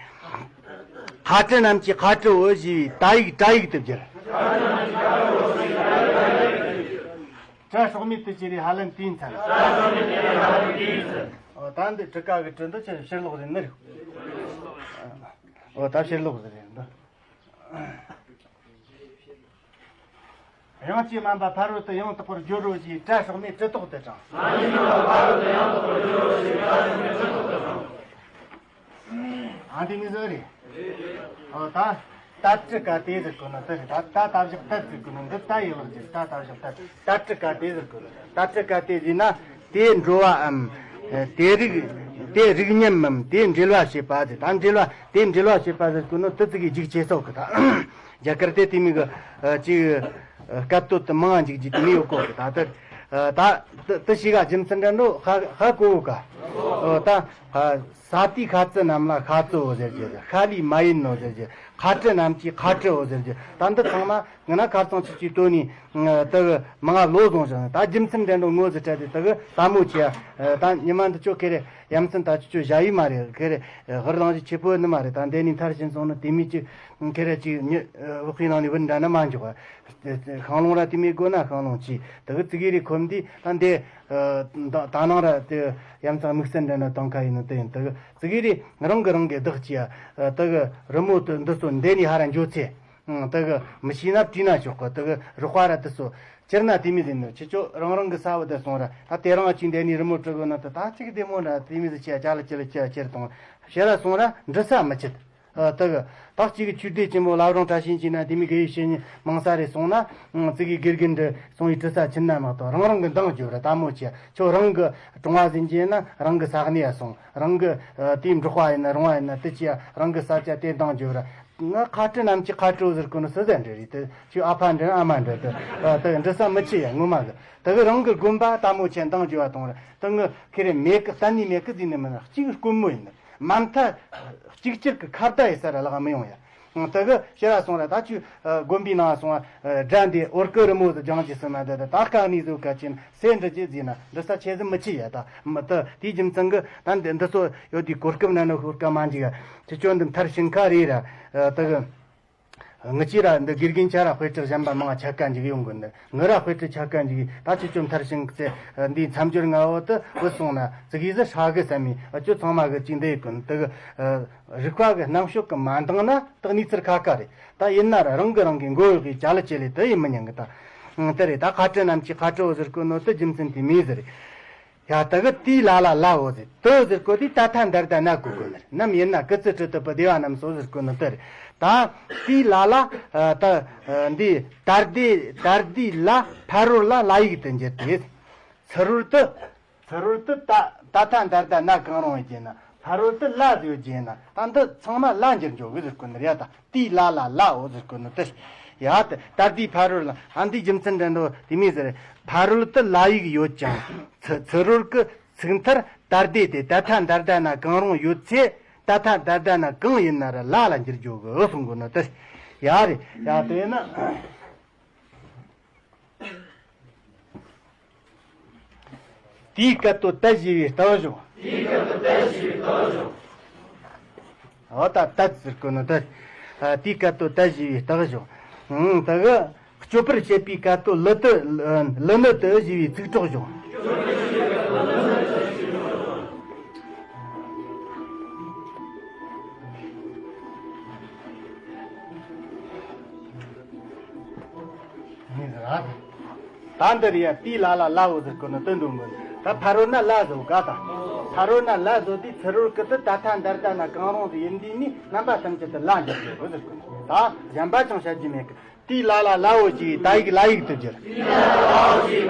ཁ་ཀྲི་རྣམས་ཀྱི་ཁ་ཀྲི་འོ་ཞེས་པའི་ད་ཡིག་ཀྲ་ཡིག་ཏུ་བསྒྱུར། ཀྲ་སྲོག་མེད་དུ་གྱུར་པའི་ཧ་ལན་དེའི་མཚན། ཨོ་ད་འདི་ཀྲི་ཀ་གི་ཀྲི་འདི་ཆི་ཕྱིར་ལོག་རེད་ནི་རེད། ཨོ་ད་ཕྱིར་ལོག་རེད་འདི། དབྱངས་ཀྱིས་དམན་པ་ཕ་རོལ་ཏུ་ཡང་དག་པར་བརྗོད་རོ་ཞེས་ཀྲ་སྲོག་མེད་ཀྲི་ཏོག་ཏུ་དྲངས། ཨ་འདི་མི་བཟོ་རེད། ཨོ་ད་ད་ཀྲི་ཀ་དེ་ཟེར་གོ་ནོ་དེ་རེད། ད་ད་ད་བཞག་ད་ཟེར་གོ་ནོ་འདི་ད་ཡི་ལག་རྒྱུ་ད་ད་བཞག་ད་ད་ཀྲི་ཀ་དེ་ཟེར་གོ་ནོ། ད་ཀྲི་ཀ་དེ་ཟེར་ན་དེ་འགྲོ་བའམ་དེ་རིགས་དེ་རིགས་མཉམ་མམ་དེ་འབྲེལ་བ་བྱེད་པ་ཟེར། ད་འབྲེལ་བ་དེ་འབྲེལ་བ་བྱེད་པ་ཟེར་གོ་ནོ་དེ་ཙི་གི་རྒྱུག་ཆེ་སོགས་གི་ད། རྒྱ་གར་དེ་དེ་མི་གི་ཅིག་སྐད་དོད་དུ་མང་ང་འཇུག་རྒྱུ་དེ་མི་ཡོད་གོ་གི། ད་ལྟ་ད་དེ་ཞིག་ག་རྒྱུ་མཚན་འདྲ་འགྲོ་ཧ་ཧ་གོ་ག་ད་ས་དེའི་ཁ་ཙི་རྣམས་ལ་ཁ་ཙི་འོ་ཟེར་རྒྱུ། ཤ་ལུས་མ་ཡིན་ནོ་ཟེར་རྒྱུ། ཁ་ཀྲི་རྣམས་ཀྱི་ཁ་ཀྲི་འོ་ཟེར་རྒྱུ། ད་འདི་ཚང་མ་ང་ན་ཁ་ཚང་ཆུ་ཆུའི་དོན་ནི་དེ་གི་མང་ང་ལོ་བཟུང་ཞིང་ད་རྒྱུ་མཚན་འདྲ་འགྲོ་ངོ་ཟེར་བྲལ་ཏེ་དེ་གི་ལྟད་མོ་ཆེ་ད་ཉི་མ་འདི་ཆོ་ཁེ་རེ། ཡ་མཚན་ད་ཁྱོད་ཁྱོད་ཞ་ཡིས་མ་རེད། ཁེ་རེ་ཧུར་ལངས་ཀྱི་ཆེ་པོ་ནི་མ་རེད། ད་འདི་ནས་མཐར་ཕྱིན་སོང་ནི་དེ་མི་ཅིག་ཁེ་རེ་ཅིག་ཉི་བོད་ཁའི་ནང་ནས་བུད་འདྲ་ན་མ་འཇོག་ཤང་ལུང་ར་དེ་མི་དགོས་ན་ཤང་ལུང་ཅི་དེ་གི་ཙི་གེ་རེ་ཁོམ་དུས་ད་འདི་ད་ནང་ར་དེ་ཡ་མཚན་དམིགས་བསལ་འདྲ་ན་གཏོང་ཁ་ཡིན་ནི་དེ་ཡིན། དེ་གི་ཙི་གེ་རེ་རང་གི་རང་གི་བདག་ཅི་ཡ་དེ་གི་རི་མོ་དེ་འདི་ཚོ་འདི་ནས་ཧ་ར་འཇོག་ཚེ། ཨང་། དེ་གི་མི་ཤེས་ན་བྲིས་ན་ཆོག་གི། དེ་གི་རོགས་པ་ར་དེ་ཚོ་སྤྱིར་ན་དེ་མི་ཟིན་ནོ། ཁྱེད་ཚོ་རང་རང་གི་ས་བོ་དེ་སོང་ར། ད་དེ་རང་ཅིག་འདས་ནས་རི་མོ་བྲི་དགོས་ན་ད་ད་ཅིག་བདེ་མོ་འདྲ་དེ་མི་ཟིན་ཆེ་ཅ་ལ་ཅི་ལ་ཅི་ལ་ཅི་ར་དང་ཕྱི་ར་སོང་ར་འབྲི་ས་མི་ཆད། ཨ། དེ་གི་ད་གཅིག་གི་ཆོས་སྡེ་ཆེན་མོ་བླ་བྲང་བཀྲ་ཤིས་འཁྱིལ་ན་དེ་མོ་དགེ་བའི་བཤེས་གཉེན་མང་ས་རེ་སོང་ན། ཨང་། ཙི་གེ་དགེ་རྒན་འདྲ་སོང་བའི་དྲི་ས་ཕྱིན་ན་མ་གཏོགས་རང་རང་གི་འདང་རྒྱོབ་ར་དལ་མོ་ཆེ། ཁྱོད་རང་གི་གྲོང་བ་ཟིན་རྒྱུ་ཡིན་ན་རང་གི་ས་གནས་ཡ་སོང་། རང་གི་ཨ་དེའི་འབྲོག་པ་ཡིན་ན་རོང་བ་ཡིན་ན་དེ་ཆེ་ཡ་རང་གི་ས་ཆ་དེ་འདང་རྒྱོབ་ར། ང་ཁ་བྲལ་ནམ་མཁའི་ཁ་བྲལ་ཟེར་གོ་ནི་སུ་ཟེར་འདྲ་རེད། དེ་ཁྱོད་ཨ་ཕ་འདྲ་ཨ་མ་འདྲ་དེ་ཨ་དེ་འདྲི་ས་མི་ཆེ་ཡ་ངོ་མ་གི། དེ་གི་རང་གི་དགོན་པ་དལ་མོ་ཆེ་འདང་རྒྱོབ་བ་གཏོང་ར། དེ་ངི་ཁེ་རེ་མེད་གི་གཏན་ནས་མེད་གི་ཟེར་ནི་མིན་ན། གཅིག་དཀོན་མོ་ཡིན་ནི། མ་མཐའ་གཅིག་གྱུར་གྱི་ཁ་བརྡ་ཡི་ས་ར་ལག་མི་ཡོང་ཡ། ཨང་། དེ་གི་ཕྱིར་ར་སོང་ར། ད་ཁྱོད་ཨ་དགོན་པའི་ནང་སོང་བ་ཨ་དགྲ་འདི་འོར་ཀི་རི་མོ་ཟིག་སྦྱང་གི་སོང་ན། དེ་དེ་ད་དཀའ་ངལ་ཟིག་ག་ཅིན་སེ་འདྲི་རྒྱུ་ཟིག་ན་འདྲི་ས་ཆེ་ཟིག་མི་ཆེ་ཡ། ད་མི་དེ་དེའི་རྒྱུ་མཚན་གི་ད་འདི་འདི་ཚོ་ཡོད་དུས་གོ་སྐབས་ན་ནི་ཤོར་ཀ་མ་འཇིག་ཡ། ཁྱེད་ཆོ་འདི་མཐར་ཕྱིན་ཁ་རེད་ར། ཨ་དེ་གི་ངི་ཅི་ར་འདི་དགེ་རྒན་ཆ་ར་དཔེ་ཁྲིད་གཞན་པ་མང་ཆ་ཀ་འཇིག་ཡོང་གི་འདི། ངི་ར་དཔེ་ཁྲིད་ཆ་ཀ་འཇིག་ད་ཁྱེད་ཆོ་མཐར་ཕྱིན་ཚེ་འདིའི་མཚམས་སྦྱོར་ང་བོ་དེ་བུད་སོང་ན་ཙི་གེ་ཟིག་ཧྲ་གི་བསམ་མི། ཨ་ཁྱོད་ཚང་མ་གི་ཅིག་འདི་ཡི་ཀུན་དེ་གི་ཨ་རིག་པ་གི་རྣམ་དཔྱོད་གི་མ་འདང་ན་དེ་གནས་ཚུལ་ཁ་ཁ་རེད། ད་ཡིན་ན་ར་རང་གི་རང་གི་མགོ་གཡོག་གི་ཅ་ལག་ཅེ་ལེ་དེ་ཡིན་མི་ཉན་གི། ད་དེ་རེད། ད་ཁ་བྲལ་ནམ་མཁའི་ཁ་བྲལ་ཟེར་གོ་ནོ་དེ་རྒྱུ་མཚན་དེ་མོ་ཟིག་རེད། ཡ། དེ་གི་དེའི་ལ་ལ་ལའོ་ཟེར། དེ་ཟེར་གོ་དེ་ད་ཐ་འདར་ད་ན་གོ་གོ་ནི་རེད། ནམ་ཡིན་ན་ཀི་ཙི་ཀྲི་ཏི་པི་དེ་བ་ནམ་སོ་ཟེར་གོ་ནི་དེ་རེད། ད་དེའི་ལ་ལ་ཨ་ད་ཨ་འདི་ད་ལྡི་ད་ལྡི་ལ་ཕ་རོལ་ལ་ལ་ཡིག་ཏུ་འགྱུར་ཏེ། ཚུ་རོལ་དུ་ཚུ་རོལ་དུ་ད་ད་ཐ་འདར་ད་ན་གང་རུང་ཡོད་ན། ཕ་རོལ་དུ་ལ་ཟེར་ཡོད་ན། ད་འདི་ཚང་མ་ལ་འགྱུར་འགྱོ་གི་ཟེར་གོ་ནི་རེད། ད་དེའི་ལ་ལ་ལའོ་ཟེར་གོ་ནི་དེ། ཡ། ད་ལྡི་ཕ་རོལ་ལ། ཨ་འདིའི་རྒྱུ་མཚན་འདྲ་འདོ་དེ་མོ་ཟེར། ཕ་རོལ་དུ་ལ་ཡིག་ཡོད་ཀྱང་ཚུ་ཚུ་རོལ་གི་ཚུགས་མཐར་ད་ལྡི་དེ་ད་ཐ་འདར་ད་ན་གང་རུང་ཡོད་ཚེ། ད་ཐ་འདར་ད་ན་གང་ཡིན་ན་ར་ལ་ལ་འགྱུར་འགྱོ་གི་གསུང་གོ་ནི་དེ། ཡ་རེད། ཡ་དེ་ན། དེའི་སྐད་དོད་དད་ཞེས་པའི་རྟགས་བྱུང་། དེའི་སྐད་དོད་དད་ཞེས་པའི་རྟགས་བྱུང་། འོ་ད་དད་ཟེར་གོ་ནོ་དད། ཨ་དེའི་སྐད་དོད་དད་ཞེས་པའི་རྟགས་བྱུང་། ཨང་། དེ་གི་སྤྱོད་པར་བྱེད་པའི་སྐད་དོད་ལི་དུ་ལི་ནི་དུ་ཞེས་པའི་ཚིག་གྲོགས་བྱུང་། ད་འདིར་ཡ་དེའི་ལ་ལ་ལའོ་ཟེར་གོ་ནི་དོན་འདོན་གོ་ནི། ད་ཕ་རོལ་ན་ལ་ཟོ་ག་ད། ཕ་རོལ་ན་ལ་ཟོ་དེ་ཚུ་རོལ་གི་དུ་ད་ཐ་འདར་ད་ན་གང་རུང་དུ་ཡིན་དུས་ནི་རྣམ་པ་ཐམས་ཅད་དུ་ལ་འགྱུར་དགོས་ཟེར་གོ་ནི། ད་གཞན་པ་ཅང་བཤད་རྒྱུ་མེད་གི། དེའི་ལ་ལ་ལའོ་ཞེས་ད་ཡིག་ལ་ཡིག་ཏུ་བསྒྱུར།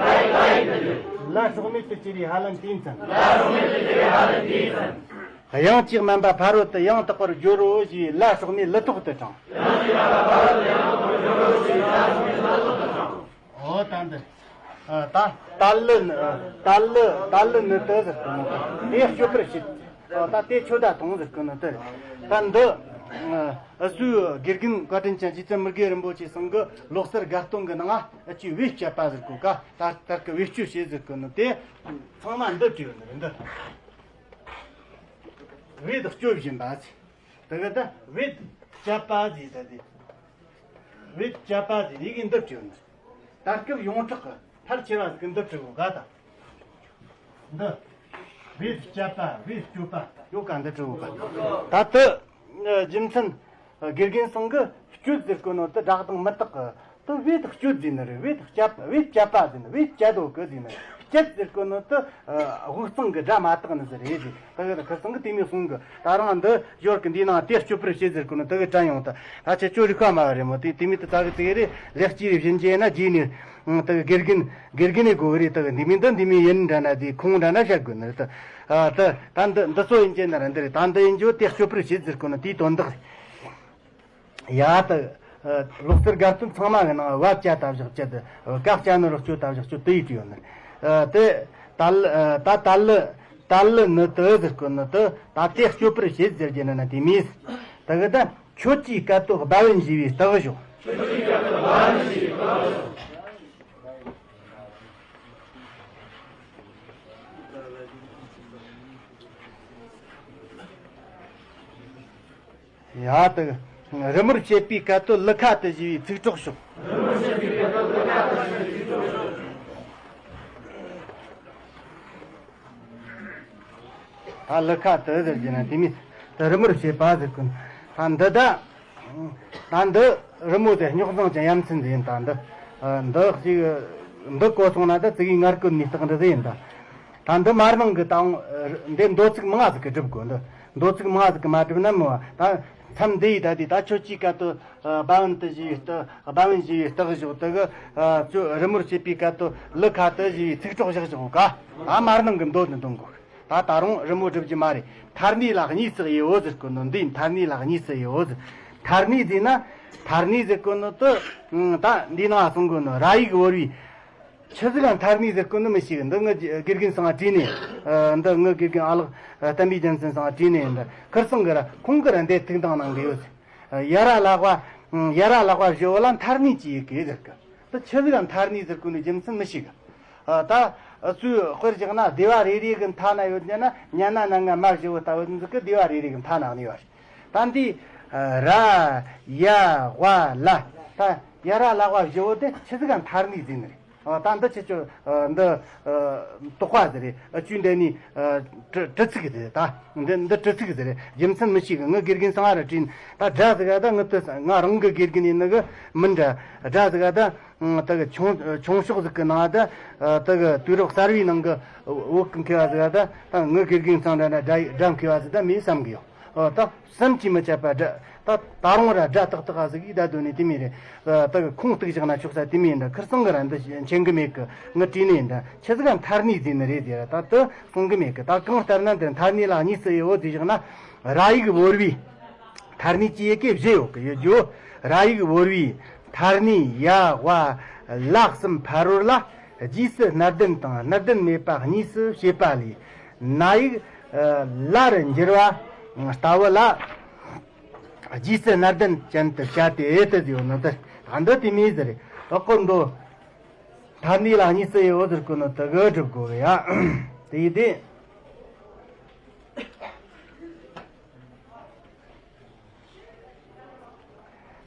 ལ་སྲོག་མེད་དུ་གྱུར་པའི་ཧ་ལམ་དེའི་མཚན། དབྱངས་ཅིག་དམན་པ་ཕ་རོལ་ཏུ་ཡང་དག་པར་སྦྱོར་རོ་ཞེས་ལ་སྲོག་མེད་ལི་ཐོག་ཏུ་དྲངས། འོ་ད་འདི། ད་ད་ལི་ནི་ད་ལི་ད་ལི་ནི་དུ་ཟེར་གི་ནི་དེ་སྤྱོད་པར་བྱེད། ད་དེ་ཆོད་ད་དང་ཟེར་གི་ནི་དེ། ད་འདི་ཨ་སུའི་དགེ་རྒན་བཀའ་དྲིན་ཅན་རྗེ་བཙུན་མི་དགེ་རིན་པོ་ཆེ་ཚང་གི་ལོ་གསར་དགའ་སྟོན་གི་ནང་ཨ་ཅི་བེད་སྤྱད་པ་ཟེར་གོ་ག་ད་ལྟར་གི་བེད་སྤྱོད་བྱེད་ཟེར་གི་ནི་དེ་ཚང་མ་འདི་བྲིས་ཡོད་ནི་རེད། འདི་བེད་སྤྱོད་བཞིན་པ་ཟེར། དེ་གི་ད་བེད་སྤྱད་པ་ཟེར། ད་དེ་བེད་སྤྱད་པ་ཟེར་ཡི་གེ་འདི་བྲིས་ཡོད་ནི་རེད། ད་སྐབས་ཡོངས་གྲགས་ཀྱི་ཕལ་ཆེ་བ་ཟིག་གི་འདི་བྲིས་གོ་ག་ད། འདི། བེད་སྤྱད་པ། བེད་སྤྱོད་པ། ཡོད་ག་འདི་བྲིས་གོ་ག་ད་དེ་རྒྱུ་མཚན་དགེ་རྒན་ཚང་གི་སྤྱོད་ཟེར་གོ་ནོ་དེ་སྒྲ་གདངས་མི་དག་གི། དེ་བེད་སྤྱོད་ཟེར་ནི་རེད། བེད་སྤྱད་པ། བེད་སྤྱད་པ་ཟེར་ནི། བེད་སྤྱད་དོ་གི་ཟེར་ནི་རེད། སྤྱད་ཟེར་གོ་ནོ་དེ་དབུགས་གཙང་གི་སྒྲ་མ་དག་ནི་ཟིག་རེད་ཟེར། དེ་གི་ཁུ་སང་གི་དེ་མོ་གསུང་གི། ད་རང་འདི་ཞོར་གི་འདིའི་ནང་དེ་སྤྱོད་པར་བྱེད་ཟེར་གོ་ནི་དེ་གི་དྲན་ཡོང་། ད་ད་ཁྱེད་ཆོ་རིག་པ་དམའ་བ་རེད་མོ། དེ་དེ་མོ་དེ་ད་གི་ཙི་གེ་རེ་ལེགས་སྐྱེས་རེ་བྱིན་རྒྱས་ན་རྗེས་ནས་དེ་གི་དགེ་རྒན་དགེ་རྒན་ནས་གོ་གི་རེད། དེ་གི་འདི་མོ་འདི་འདི་མོ་ཡིན་འདྲ་ན་དེ་ཁུངས་འདྲ་ན་བཤད་དགོས་ནི་རེད། ད་ད་ད་འདི་འདི་ཚོ་ཡིན་གྱི་ན་ར་འདི་རེད། ད་འདི་ཡིན་རྒྱུ་དེ་སྤྱོད་པར་བྱེད་ཟེར་གོ་ནི་དེའི་དོན་དག་རེད། ཡ་ད། ལོ་གསར་དགའ་སྟོན་ཚང་མ་གི་ནང་བབ་བཅའ་ལྟ་བཞག་བཅད་དེ་བཀའ་བཅའ་ནི་རོགས་སྐྱོ་ལྟ་བཞག་སྐྱོ་དེ་ཡིས་བྲིས་ཡོད་ནི། དེ་ད་ལ་ད་ད་ལ་ད་ལ་ནི་དུ་ཟེར་གོ་ནི་དུ་ད་དེ་སྤྱོད་པར་བྱེད་ཟེར་རྒྱུ་ནི་ན་དེ་མིས། དེ་གི་ད་ཁྱོད་ཀྱིས་སྐད་དོད་སྦ་བུན་བཞེས་པའི་རྟགས་ཞོག་ཡ་ད། རི་མོར་བྱེད་པའི་སྐད་དོད་ལི་ཁ་དུ་ཞེས་པའི་ཚིག་གྲོགས་ཤོག་ད་ལི་ཁ་དུ་ཟེར་གྱི་ན་དེ་མིན་ད་རི་མོར་བྱེད་པ་ཟེར་གི། ད་འདི་ད། ད་འདི་རི་མོ་དེ་རྙོག་འཛིང་ཅན་ཡ་མཚན་འདི་ཡིན། ད་འདི། འདི་ཞིག་འདི་གོ་སོང་ན་ད་ཙི་གེ་ངར་གོ་ནི་རྟགས་འདི་ཟིག་ཡིན། ད་ད་འདི་མར་ནང་གི་ད་འདི་མདོ་ཚིག་མང་ཟིག་གི་སྒྲུབ་དགོས། འདི་མདོ་ཚིག་མང་ཟིག་གི་མ་སྒྲུབ་ན་མི་བ་ད། མཚམས་འདི་ཡི་ད་དེ་ད་ཁྱོད་ཀྱིས་སྐད་དུ་ཨ་སྦ་བན་དུ་བཞི་བའི་རྟགས། སྦ་བན་བཞི་བའི་རྟགས་བཞག་དེ་གི་ཨ་ཁྱོད་རི་མོར་བྱེད་པའི་སྐད་དུ་ལི་ཁ་དུ་བཞི་བའི་ཚིག་གྲོགས་བཞག་བཞག་ག་ཨ་མར་ནང་གི་མདོ་དུ་འདོན་དགོས། ད་ད་རུང་རི་མོ་སྒྲུབ་རྒྱུ་མ་རེད། མཐར་གནས་ལ་གཉིས་སུ་དབྱེ་བོ་ཟེར་གོ་ནོ་འདི་མཐར་གནས་ལ་གཉིས་སུ་དབྱེ་བོ་ཟེར། མཐར་གནས་ཟེར་ན་མཐར་གནས་ཟེར་གོ་ནོ་དུ་ད་འདི་ནང་གསུང་གོ་ནོ་ར་ཡིག་བོར་བའི། ཆི་ཟིག་ག་མཐར་གནས་ཟེར་གོ་ནི་མི་ཤེས་གི། འདི་ངའི་དགེ་རྒན་ཚང་བྲིས་ནས། འདི་ངའི་དགེ་རྒན་ཨ་ལགས་བསྟན་པའི་རྒྱལ་མཚན་ཚང་བྲིས་ནས། འདི་ཁིར་ཚང་གི་ར་ཁོང་གི་ར་འདི་ཐུགས་འདང་གནང་གི་ཡོད། ཡ་ར་ལག་པ། ཡ་ར་ལག་པ་བཞི་བོ་ལ་མཐར་གནས་ཀྱི་ཡི་གེ་ཟེར་གི། འདི་ཆི་ཟིག་ག་མཐར་གནས་ཟེར་གོ་ནི་རྒྱུ་མཚན་མི་ཤེས་གི། ད་ཚུའི་དཔེར་བཞག་ན་སྡེ་བ་རེ་རེ་གི་མཐའ་ན་ཡོད་ན་ཉ་ན་ན་ང་མ་བཞི་བོ་ལྟ་བུ་ཟིག་གི་སྡེ་བ་རེ་རེ་གི་མཐའ་ན་གནས་པ་རེད། ད་འདི་ར་ཡ་ཝ་ལ། ད་ཡ་ར་ལག་པ་བཞི་བོ་དེ་ཆི་ཟིག་ག་མཐར་གནས་ཟེར་ནི་རེད། ཨ། ད་འདི་ཆི་ཆོ། ཨ། འདི། ཨ། དོགས་པ་ཟེར་རེད། ཨ། བཅུ་འདི་ནི། ཨ། དྲི་དྲི་ཚིག་ཟེར། ད་འདི་འདི་དྲི་ཚིག་ཟེར་རེད། རྒྱུ་མཚན་མི་ཤེས་གི། ངའི་དགེ་རྒན་ཚང་ར་དྲིས། ད་སྒྲ་ཟིག་ག་ད་ངའི་དེ་ང་རང་གི་དགེ་རྒན་ཡིན་ནི་གི་མིན་འདྲ། སྒྲ་ཟིག་ག་ད་ད་གི་ཆུང་ཆུང་ཤོག་ཟིག་གི་ནང་ད་ད་གི་དུས་རབས་གསར་བའི་ནང་གི་བོད་གི་མཁས་པ་ཟིག་ག་ད་ད་ངའི་དགེ་རྒན་ཚང་འདྲ་འདྲ་སྒྲ་སྒྲ་མཁས་པ་ཟིག་ད་མིན་བསམ་གི་ཡོད། ཨོ། ད་བསམ་གྱིས་མི་ཁྱབ་པ་སྒྲ། ད་ད་རུང་ར་སྒྲ་ཏག་ཏག་ཟིག་གིས་ད་དོན་ནི་དེ་མིན་རེད། ད་གི་ཁུངས་གཏུགས་བཞག་ན་ཆོག་ས་དེ་མིན་འདྲ། ཁིར་ཚང་གི་ར་འདི་མཁྱེན་གི་མེད་གི། ངའི་དྲིས་ནས་འདྲ་ཆི་ཟིག་ག་མཐར་གནས་ཟེར་ནི་རེད་ཟེར། ད་དུ་གསུང་གི་མེད་གི། ད་གང་ལྟར་ན་འདི་མཐར་གནས་ལ་གཉིས་སུ་དབྱེ་བོ་ཟེར་བཞག་ན། ར་ཡིག་བོར་བའི་མཐར་གནས་ཀྱི་ཡི་གེ་བཞི་ཡོད་གི། ཡོད་རྒྱུ། ར་ཡིག་བོར་བའི་མཐར་གནས་ཡ་ཝ་ལ་གསུམ་ཕ་རོལ་ལ། རྗེས་སུ་སྣ་ལྡན་དང་སྣ་ལྡན་མེད་པ་གཉིས་སུ་ཕྱེ་པ་ལས། ན་ཡིག་ལ་རུ་འགྱུར་བ་ལྟ་བུ་ལ། རྗེས་སུ་སྣ་ལྡན་ཅན་དུ་བྱ་སྟེ་ཨེ་ཏི་ཡོད་ནོ། ད་འདི་དེ་མིན་ཟེར། ཨོ་ཀོ་མདོ། མཐར་གནས་ལ་གཉིས་སུ་དབྱེ་བོ་ཟེར་གོ་ནོ་དེ་གི་སྒྲུབ་དགོས་གི་ཡ། དེ་ཡིན་ཏེ།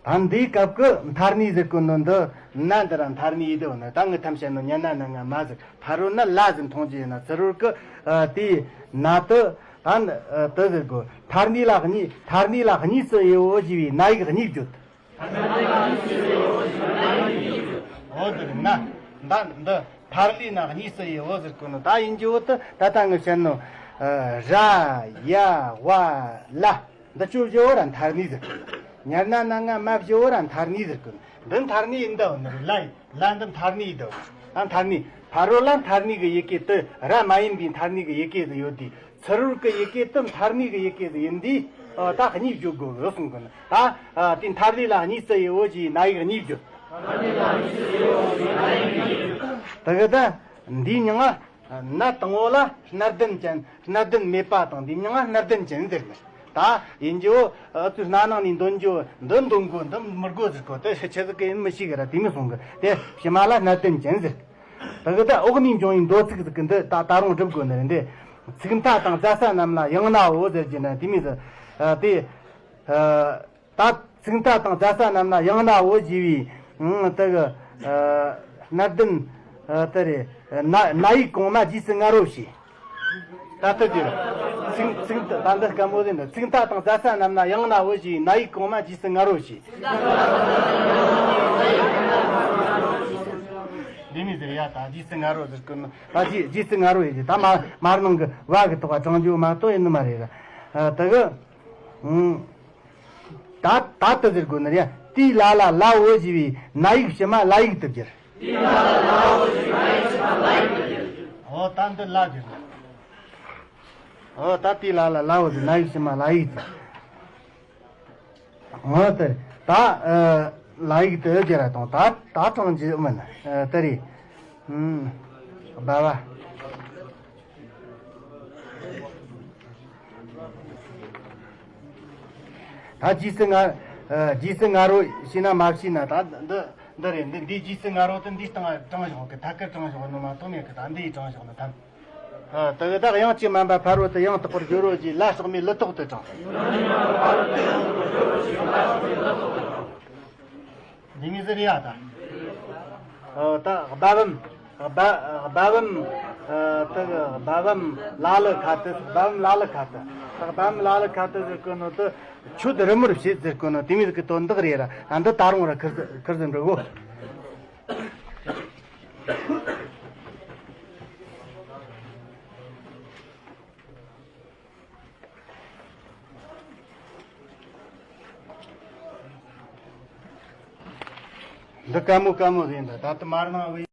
ད་འདིའི་སྐབས་ཀྱི་མཐར་གནས་ཟེར་གོ་ནོ་འདི་ན་འདི་ར་མཐར་གནས་ཡིན་དེ་བ་ན། ད་ངའི་ཐམས་ཅད་ནོ་ཉ་ན་ན་ང་མ་ཟིག་ཕ་རོལ་ན་ལ་ཟིག་མཐོང་རྒྱུ་ཡིན་ན། ཚུ་རོལ་གི་ཨ་དེའི་ན་དུ་ད་ཨ་དུ་ཟེར་གོ། མཐར་གནས་ལ་གཉིས། མཐར་གནས་ལ་གཉིས་སུ་དབྱེ་བོ་ཞེས་པའི་ན་ཡིག་གཉིས་བརྗོད། འོ་དེ་ན་ད་འདི་མཐར་གནས་ན་གཉིས་སུ་དབྱེ་བོ་ཟེར་གོ་ནོ། ད་ཡིན་རྒྱུ་བོ་དུ་ད་ལྟ་ངའི་བཤད་ནོ། ཨ་ར་ཡ་ཝ་ལ། འདི་ཆོ་བཞི་བོ་ར་མཐར་གནས་ཟེར་གོ། ཉ་ན་ན་ང་མ་བཞི་བོ་ར་མཐར་གནས་ཟེར་གོ། འདི་མཐར་གནས་ཡིན་ད་བ་ནི་རེད། ལ་ཡིན་ལ་འདི་མཐར་གནས་ཡིན་ད་བ། ད་མཐར་གནས་ཕ་རོལ་ལ་མཐར་གནས་གི་ཡི་གེ་དུ་ར་མ་ཡིན་པའི་མཐར་གནས་གི་ཡི་གེ་ཟིག་ཡོད་དེ། ཚུ་རོལ་གི་ཡི་གེ་དུ་མཐར་གནས་གི་ཡི་གེ་ཟིག་ཡིན་དེ། ཨ་ད་གཉིས་བརྗོད་དགོས་གི་གསུང་གི་ན། ད་ཨ་དེ་མཐར་གནས་ལ་གཉིས་སུ་དབྱེ་བོ་ཞེས་ན་ཡིག་གཉིས་བརྗོད། དེ་གི་ད་འདིའི་མྱིང་ང་། ན་དང་པོ་ལ་སྣ་ལྡན་ཅན། སྣ་ལྡན་མེད་པ་དང་འདིའི་མྱིང་ང་སྣ་ལྡན་ཅན་ཟེར་ནི། ད་ཡིན་རྒྱུ་ཨ་ཚུར་སྣ་ནང་ནས་འདོན་རྒྱུ། འདི་འདོན་དགོས་འདི་མི་དགོས་ཟེར་གོ། དེ་ཆི་ཟིག་གི་ཡིན་མི་ཤེས་གི་ར་དེ་མི་གསུང་གི། དེ་ཕྱི་མ་ལ་སྣ་ལྡན་ཅན་ཟེར། དེ་གི་ད་འོག་ནས་འབྱུང་བའི་མདོ་ཚིག་ཟིག་གི་འདི་ད་ད་རུང་སྒྲུབ་དགོས་ནི་རེད། འདི་ཚིག་མཐའ་དང་རྫ་ས་རྣམས་ལ་ཡང་ནའོ་ཟེར་གྱི་ན་དེ་མི་ཟེར། ཨ་དེ་ཨ་ད་ཚིག་མཐའ་དང་རྫ་ས་རྣམས་ལ་ཡང་ནའོ་ཞེས་པའི་ཨང་དེ་གི་ཨ་སྣ་ལྡན་ཨ་དེ་རེད། ན་ན་ཡིག་གོང་མ་རྗེས་སུ་སྔ་རོ་ཞེས། ད་ལྟ་དེར་ཚིག་ཚིག་ད་འདི་སྐམ་པོ་ཟེར་འདི། ཚིག་མཐའ་དང་རྫ་ས་རྣམས་ན་ཡང་ནའོ་ཞེས་ན་ཡིག་གོང་མ་རྗེས་སུ་སྔ་རོ་ཞེས། འདི་མི་ཟེར་ཡ། ད་རྗེས་སུ་སྔ་རོ་ཟེར་གི་ནི། ད་རྗེས་རྗེས་སུ་སྔ་རོ་ཡིན་གྱི། ད་མ་མར་ནང་གི་བ་གི་ཐོག་ག་དྲངས་རྒྱུ་མ་གཏོགས་ཡིན་ནི་མ་རེད། ཨ་དེ་གི་ཨང་། ད་ད་དུ་ཟེར་དགོས་ནི་རེད། དེའི་ལ་ལ་ལའོ་ཞེས་པའི་ན་ཡིག་ཕྱི་མ་ལ་ཡིག་ཏུ་བསྒྱུར། ཨོ་ད་འདི་ལ་བསྒྱུར། ཨོ་ད་དེའི་ལ་ལ་ལའོ་ཟེར་ན་ཡིག་ཕྱི་མ་ལ་ཡིག་ཏུ། ཨོ་དེ་ད་ཨ་ལ་ཡིག་ཏུ་བསྒྱུར་ར་དང་ད་ད་དྲངས་རྒྱུ་མིན། ཨ་དེ་རེད། ཨུམ། སྦ་བ། ད་རྗེས་སུ་སྔ་ཨ་རྗེས་སུ་སྔ་རོ་ཤེས་ན་མ་ཤེས་ན། ད་འདི་འདི་རེད། འདི་འདི་རྗེས་སུ་སྔ་རོ་དེ་འདིའི་སྟེང་དྲངས་བཞག་གི། ཐད་ཀར་དྲངས་བཞག་ནི་མ་གཏོགས་མེད་གི། ད་འདི་ཡིས་དྲངས་བཞག་ནི་ཐམས། ཨ་དེ་གི་ད་དབྱངས་ཀྱིས་དམན་པ་ཕ་རོལ་ཏུ་ཡང་དག་པར་སྦྱོར་རོ་ཞེས་ལ་སོགས་མའི་ལུ་ཐོག་ཏུ་དྲངས། འདི་མི་ཟེར་ཡ་ད། ཨ་ད་སྦ་བམ། སྦ་སྦ་བམ། ཨ་དེ་གི་སྦ་བམ་ལ་ལུ་ཁ་ཏུ། སྦ་བམ་ལ་ལུ་ཁ་ཏུ། ད་སྦ་བམ་ལ་ལུ་ཁ་ཏུ་ཟེར་གོ་ནོ་དེ་ཁྱོད་རི་མོར་བྱེད་ཟེར་གོ་ནོ་དེ་མི་ཟིག་གི་དོན་དག་རེད་ར། ཨ་འདི་ད་རུང་ར་ཁིར་ཁིར་ཟིག་འགྲོ་གོ། འདི་དཀའ་མོ་དཀའ་མོ་ཟིག་ཡིན་ད། ད་ལྟ་མར་ནང་བུད།